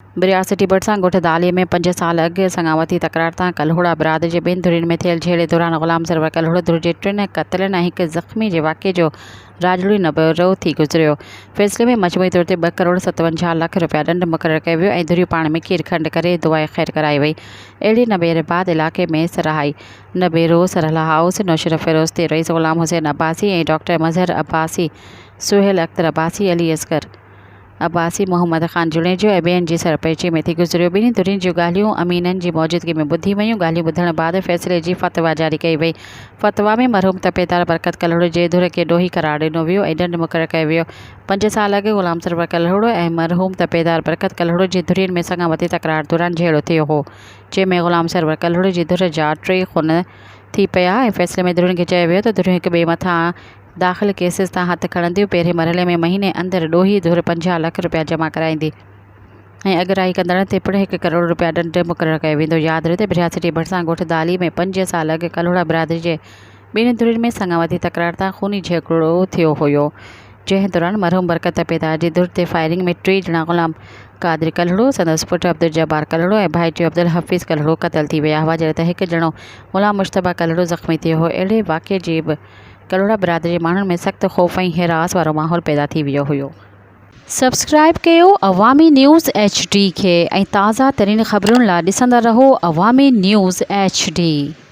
بريار city ڀرسان ڳوٺ Dali ۾ پنج سال اڳ سڱاوتي تڪرار تان ڪلهوڙا برادري جي ٻن ڌرين ۾ ٿيل جهيڙي دوران غلام سرور ڪلهوڙو ڌر جي ٽن قتلن ۽ هڪ زخمي جي واقعي جو راڄڙي نبيرو ٿي گذريو. فيصلي ۾ مجموعي طور تي ٻه ڪروڙ 57 لک رپيا ڏنڊ مقرر ڪيو ويو ۽ ڌريون پاڻ ۾ کير کنڊ ڪري دعائي خير ڪرائي وئي. اهڙي نبيري بعد علائقي ۾ سرهائي نبيرو سرهلا هائوس نوشهروفيروز تي رئيس غلام حسين عباسي ۽ ڊاڪٽر مظهر عباسي، سهيل اختر عباسي، علي اصغر. عباسي، محمد خان جوڻيجو ۽ ٻين جي سرپئنچي ۾ ٿي گذريو. ٻنهي ڌرين جون ڳالهيون امينن جي موجودگي ۾ ٻڌيون ويون. ڳالهيون ٻڌڻ بعد فيصلي جي فتويٰ جاري ڪئي وئي. فتويٰ ۾ مرحوم تپيدار برڪت ڪلهوڙو جي ڌر کي ڏوهي قرار ڏنو ويو ۽ ڏنڊ مقرر ڪيو ويو. پنج سال اڳ غلام سرور ڪلهوڙو ۽ مرحوم تپيدار برڪت ڪلهوڙو جي ڌرين ۾ سڱاوتي تڪرار دوران جهيڙو ٿيو هو، جنهن ۾ غلام سرور ڪلهوڙو جي ڌر جا ٽي خون ٿي پيا ۽ فيصلي ۾ ڌرين کي چيو ويو ته ڌريون هڪ ٻئي مٿان داخل ڪيسز تان هٿ کڻنديون، پهرين مرحلي ۾ مهيني اندر ڏوهي ڌر 50 لک رپيا جمع ڪرائيندي ۽ اڳرائي ڪندڙن تي پڻ هڪ ڪروڙ رپيا ڏنڊ مقرر ڪيو ويندو. ياد رهي ته ڀرياسٽي ڀرسان ڳوٺ دالي ۾ پنج سال اڳ ڪلهوڙا برادري جي ٻن ڌرين ۾ سڱاوتي تڪرار تان خوني جهيڙو ٿيو هيو، جنهن دوران مرحوم برڪت تپيدار جي ڌر تي فائرنگ ۾ ٽي ڄڻا غلام قادر ڪلهوڙو، سندس پٽ عبدالجبار ڪلهوڙو ۽ ڀائٽيو عبدالحفيظ ڪلهوڙو قتل ٿي ويا هئا، جڏهن ته هڪ ڄڻو غلام مجتبيٰ ڪلهوڙو زخمي ٿيو هو. اهڙي واقعي جي به ڪلهوڙا برادري جي ماڻهن ۾ سخت خوف ۽ هراس وارو ماحول پيدا ٿي ويو هيو. سبسڪرائيب ڪيو عوامي نيوز ايڇ ڊي کي ۽ تازه ترين خبرن لا ڏسندا رهو عوامي نيوز ايڇ ڊي.